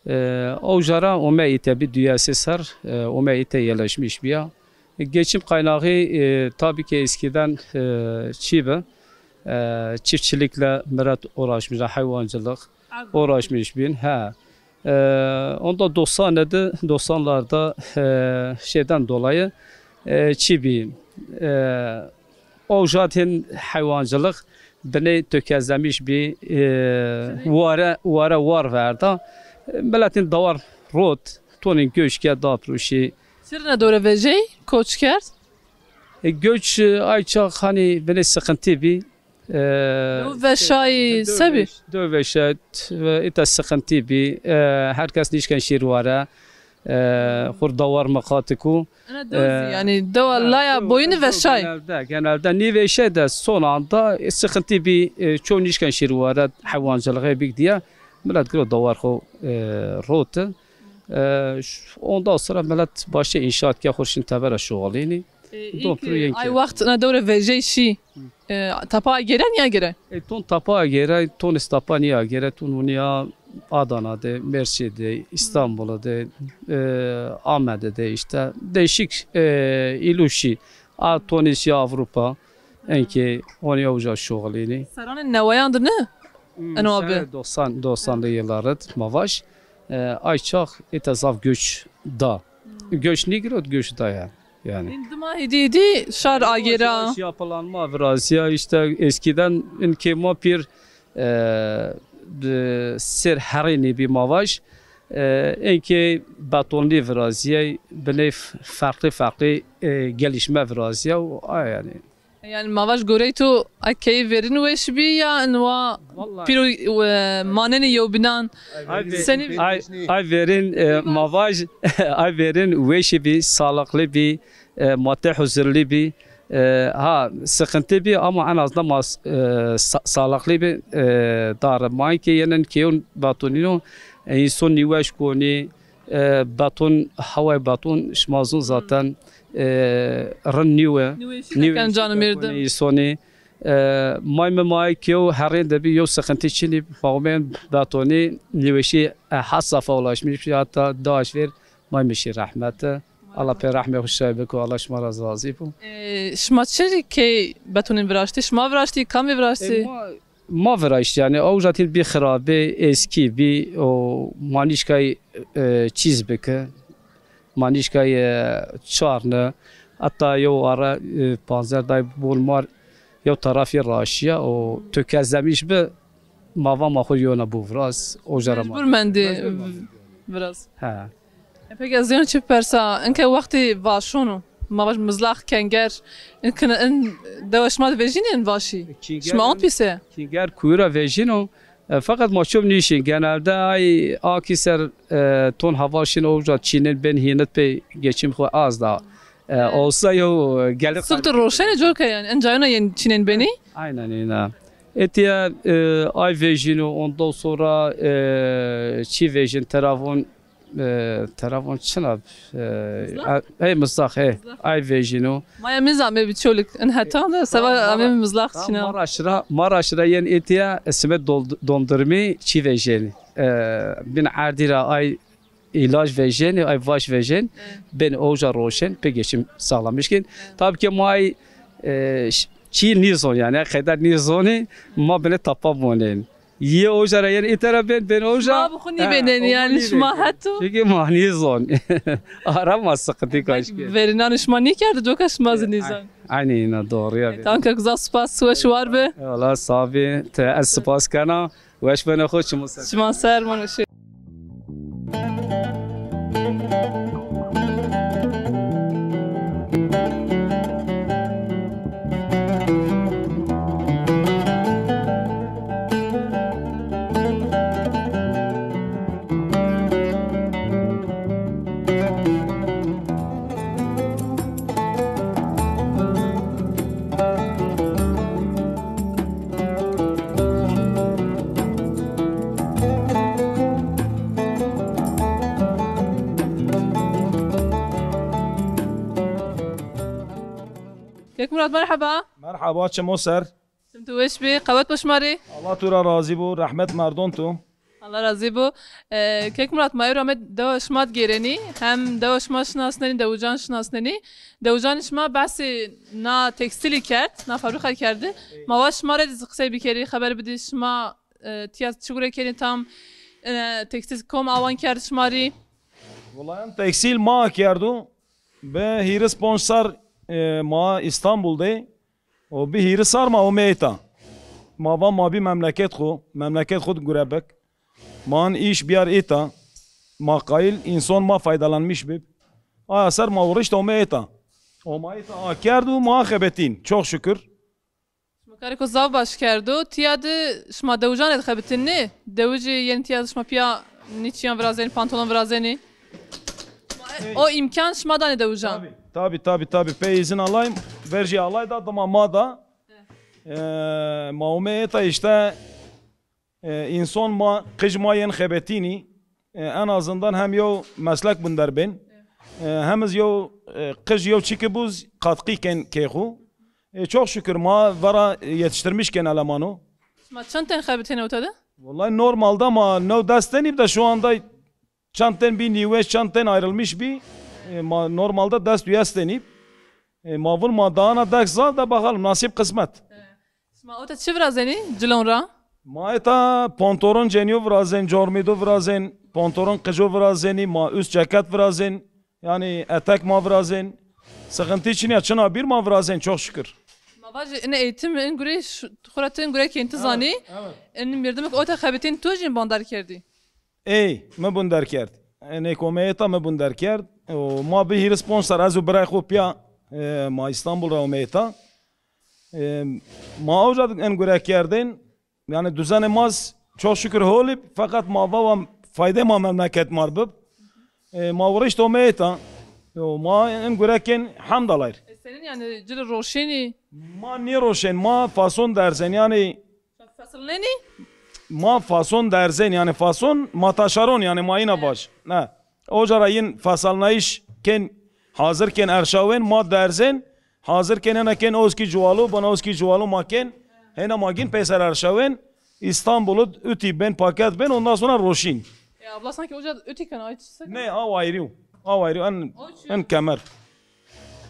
E, ewja ra ome îte bî duyesê ser, e, ome îte yerleşmiş bîya. Geçim kaynağı, e, tabii ki eskiden, e, çi bi, e, çiftçilikle millet uğraşmış, hayvancılık uğraşmış bin. Ha. E, onda doksanlarda, doksanlarda, e, şeyden dolayı, e, çi bi, e, ewja de hayvancılık biney tökezlemiş bi, e, ware, ware war verda. E, milletin dawar rot, tonên göç ke da piruşî. Çirine dore vejey, koç kerd? E, göç, e, ay çax hani biney sıkıntı bi. E, dew veşay, dew sebi? Veş-, dew veşay, e, îta sıkıntı bi. E, herkes nişken şîr ware. E, xur dawar miqatiku. Ena dew zî, e, yani dewa laya boyunî veşay. Genelde, genelde nî veşay de son anda, e, sıkıntı bi, e, çoğu nişken şîr ware, hayvancılığı bik diye. Millet giro dawar xo, e, rot. E, ş-, ondan sonra millet başlay inşaat ke xur şin tebera şoxulînî. E, ilk, e, ay waxt na dewre vejey şî, e, tapa agêre nîyagêre? E, ton tapa agêre, ton îs tapa nîyagêre, ton onîya Adana de, Mersin de, İstanbul de, e, Ahmet de işte değişik, e, îlû şî. A ton îs ya Avrupa, enkê onîya uca şoxulînî. Seranê neweyan de ne? Hmm, eno abi. Sene doksan, doksanlı yılları ma vaj. E, ay çax îta zaf göç da. Göç nîgirot, göç daya. Yani. Dima hîdî hîdî şar agêra. Yapılanma virazîya, işte eskiden inkê ma pîr, e, bi-, ser herênê bî ma vaj. E, inkê betonlî virazîyay, biney f-, ferqlî ferqlî, e, gelişme virazîya û a yani. Yani ma vaj gorey to a keyî verîn weş bî ya inwa pîro, e, manenê yewbînan? Ay ve-, senî ay, ay verîn, e, ma vaj, ay verîn weşî bî, sağlıklı bî, e, ma tê huzurlî bî. E, ha, sıkıntı bî ama en azından ma, e, sa-, sağlıklı bî, e, dar. Ma ki yenen keyun betonîno, e, înson nîweş konî, e, beton, haway beton, şima zûn zaten, e, rind nîwe. Nîweşî nîweşî nîken canê merdin. Însanî, e, may mi may kew herên de bî, yew sıkıntı çinî, ma umên betonî, nîweşî, e, had safa ulaşmış, hatta daş ver, may mi şî rahmete. Allah pê rehmê xo şay biko, Allah şima ra razî bo. E, şima çi key betonîn viraştî? Şima viraştî, kamî viraştî? E, ma Ma viraşt yani, o zaten bir xirabe, eski bir o manişkay, e, çiz bike, manişkay, e, çarne, hatta yo ara, e, panzer day bol mar, yo tarafı raşiya, o tökezlemiş bi, ma va ma xo yona bu viraz, o jara ma. Mecbur mendi viraz. Ha. E, peki ez zî çi persa, inke wextî vaşon o. Ma vaj mizlax, kenger, in kine, in dewa şima de vejînên vaşî? Şima ont pîse? Kinger kuyura vejîno. E, fakat ma çop nîşin. Genelde ay aki ser, e, ton hava şin, o uca çînên ben hînit pê geçim xo az da. E, olsa yo, e, gelip. Sık da roşenê coka yani. In cayona yên çînên benî? Aynen öyle. Etiya, e, ay vejîno, ondan sonra, e, çi vejîn, teravon, e, teravon çina, e, mızlak? Hey, mızlak, hey. Mızlak. Ay vejîno. Maya min zî amê bi çolik in heta de, seba amê mizlax çina. Maraşra, Maraşra yen etiya, e, simet dol-, dondurmi çi vejîn. E, bin erdî ra ay ilaç vejîn, ay vaş vejîn. Evet. Ben oja roşen, pê geçim sağlamışken. Evet. Tabii ki may, e, ş-, çi nîzon yani, qeder nîzonî, ma bine tapa monen. Yê oja ra, yani, îtera ben, ben oja. Şima bi xwu nîvênenî, yani, şima heto. Çünkü ma nîzon. Ara ma sıkıntı kaşke. Verînanê şima nîkerdi, coka şima zî nîzon. Aynı yine doğru ya. Tamam, kek zaf spas, weş war bi. Eyvallah, sağ bi. Te ez spas kena. Weş bena xo, çimo ser. Çima ser, mano şey. Kek Murat, merheba. Merheba, çimo ser. Çim tu weş bî, qewet bo şima rê. Allah tu ra razî bo, rehmet merdon tu. Allah razî bo. E, Kek Murat, ma ewro ame dewa şima digêrenî. Hem dewa şima şinasnenî, dewican şinasnenî. Dewicanê şima behsê na tekstîlî kerd, na fabrîka kerdi. Ma wa şima rê zî qisey bikerî, xeber bidî şima, e, tîya çi gure kenî tam, e, tekstîl kom awan kerd şima rî? Wela en tekstîl ma kerdo. Bi hîris ponc ser, e, ma Îstanbul de. O bi hîris ser ma ome îta. Ma va ma bî memleket xo, memleket xo di gure bik. Ma in îş biyar îta. Ma qayîl înson ma faydalanmiş bib. Aya ser ma wirişt ome îta. O ma îta a kerd û ma xebetîn. Çok şükür. Şima karêko zaf baş kerdo. Tîya di şima dewijan ê dixebitin nê? Dewicî yên tîya di şima pîya nîçiyan virazenî, pantolon virazenî? O îmkan şima danê dewijan? Tabi, tabi, tabi, tabi. Pê îzin Allay, verjî Allay da, dima ma da. E, ma ome êta işte, e, înson ma, qij ma yên xebetînî, e, en azından hem yew meslek binder bên. E, hem iz yew, e, qij yew çiki buz katkî kên kê xwu. E, çok şükür ma vera yetiştirmiş kên elemano. Şima çend tên xebitêne ota de? Vallahi normalde ma new des tenî de şu anda çend tên bî nîweş, çend tên ayrılmış bî. E, ma normalde des duyes tenî. E, ma vun ma daana dek zaf de bakalım nasip kısmet. Şima ota çi virazenî cilon ra? Ma eta pontoron cenîyo virazen, cormîdo virazen, pontoron qijo virazenî, ma üst ceket virazen. Yanî etek ma virazên. Sıkıntı çin ya, çina bir ma virazên, çok şükür. Ma vajî in eğitim, in gure ş-, xura tu in gure kên tu zanî. Evet. In mirdimek o te xebitîn tu jî bandar kerdî. Ey, mi bun derkerd. Enê komeyeta mi bun derkerd. O, ma bi hîris ponc ser ez û birayê xo pîya, e, ma İstanbul ra omeyeta. E, ma awca en gure kerdên. Yani düzenê ma z-, çok şükür holî, fakat ma vava fayde ma memleket mar bib. E, ma vurişt omeyeta. O, ma en gure kên hamdalayr. E, senin yani cili roşenî? Ma nêroşên, ma fason derzen yani. Fesilnenî? Ma fason derzen, yani fason ma taşaron, yani ma îna vaj. Ne. Oca ra yin fasalnayış kên, hazır kên, erşawen ma derzen, hazır kên, ena kên oskî cuwalo, bana oskî cuwalo ma kên, hena ma gin peyser erşawen, İstanbul'u ütî ben, paket ben, ondan sonra roşin. E, abla sanki oca ütî kena, ay çi se kena? Ne, aw ayrı. Aw ayrı, en, en kemer.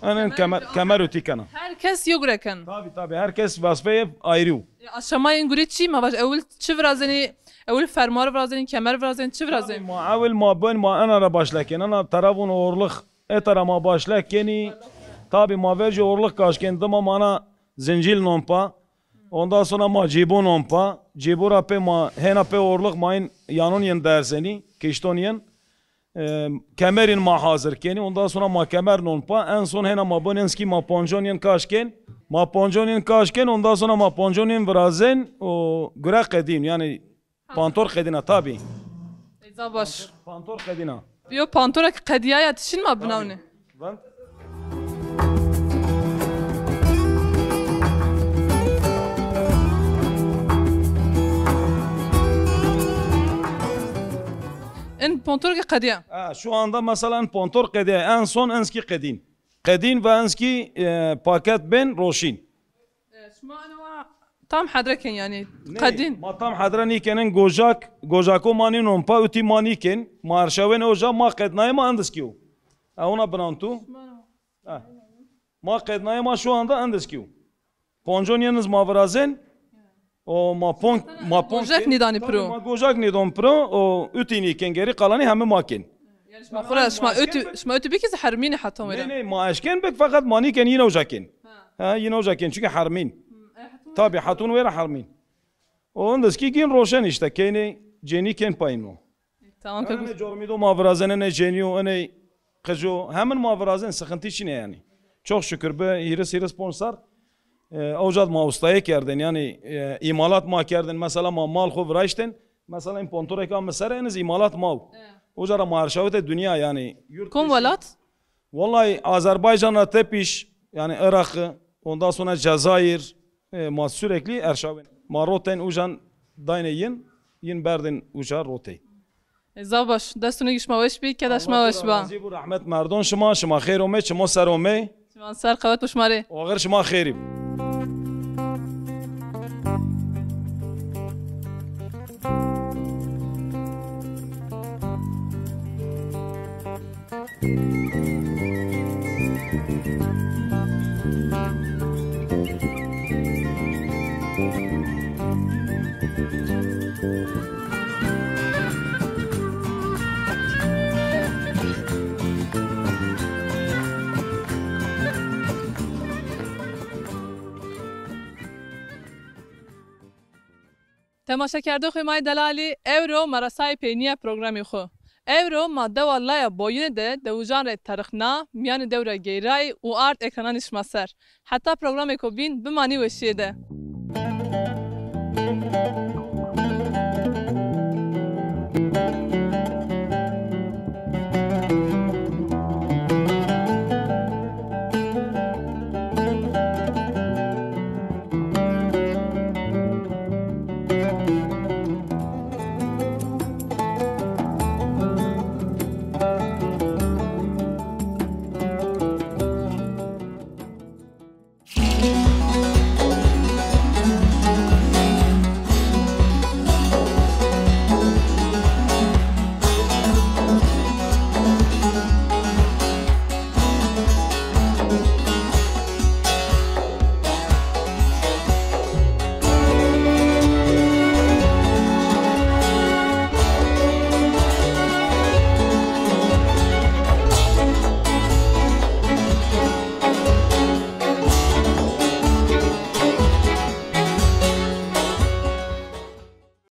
En, en kemer, kemer ütî kena. Her kes yo gure ken. Tabi, tabi, her kes vazifeyê ayrı. E, aşamayê in gure çi? Ma vaj ewil çi virazenî, ewil fermuar virazenî, kemer virazenî, çi virazenî? Tabi, ma ewil ma ben, ma ena ra başle ken. Ena tera vûn orlix, eta ra ma başle kenî. Tabi, ma vercî orlix kaş ken, dima ma na zincîl non pa. Ondan sonra ma cîbû non pa. Cîbû ra pê ma, hena pê orlix ma in yanon yin derzenî, kişton yin. E, kemerîn ma hazır kenî, ondan sonra ma kemer non pa, en son hena ma bon enskî ma poncon yin kaş ken. Ma poncon yin kaş ken, ondan sonra ma poncon yin virazen, o gure qedîn, yani pantor qedîna tabi. Eza baş. Pantor qedîna. Yo pantora ki qediyaya tişin ma binawne. Vend. In pontor ki qediya. Ha, şu anda mesela in pontor qediya. En son enskî qedîn. Qedîn ve enskî, e, paket ben roşîn. E, şima ena wa tam hedre ken yani. Ne, qedîn. Ma tam hedre nîkenin gojak, gojako ma nînon pa ütî ma nîken. Ma erşawen oca ma qednayê ma endiskî yo. E, ona binan tu. Şima Ha. Ma qednayê ma şu anda endiskî yo. Poncon yeniz ma virazen. O ma pon, ma pon. Gojak nîdanî piro. Ma gojak nîdon piro. O ütî nîken, geri kalanî hemi ma ken. Yani şima xura, şima ütü, şima ütü bikî hermînî heton wera. Ne, ne, ma eşken bik fakat ma nîken yine uca ken. Ha, yine uca ken çünkü hermîn. Tabi heton wera hermîn. O endiskî gin roşen işte. Keyne cenî ken payîn o. Tamam. Enê cormî do ma virazen, enê cenîyo, enê qico, hemin ma virazen, sıkıntı çine yani. Çok şükür bi hîris hîris ponc ser. E, oca d ma ustayê kerdin yani, e, imalat ma kerdin. Mesela ma mal xo viraştin. Mesela in pontorek a mi ser eniz imalat ma. Oca ra ma erşawite dünya yani. Yurt Kom welat? Vallahi Azerbaycan'a tepiş yani Irak'ı, ondan sonra Cezayir, e, ma sürekli erşawin. Ma roten ucan dayne yin, yin berdin uca rotey. E, zaf baş. Destûnê şima weş bî, keda şima weş ba. Razî bû, rehmet merdon şima, şima xêr omê, çimo ser omê. Şima ser qewet bo şima rê. Oxir şima xêrî. Temaşekerdoxê ma yê delalî, ewro ma resayê peynîya programê xo. Ewro ma dewa Laya Boyunê de dewijan rê terixna, mîyanê dew ra geyrayî û ard ekrananê şima ser. Heta programêko bîn, bimanî weşîye de.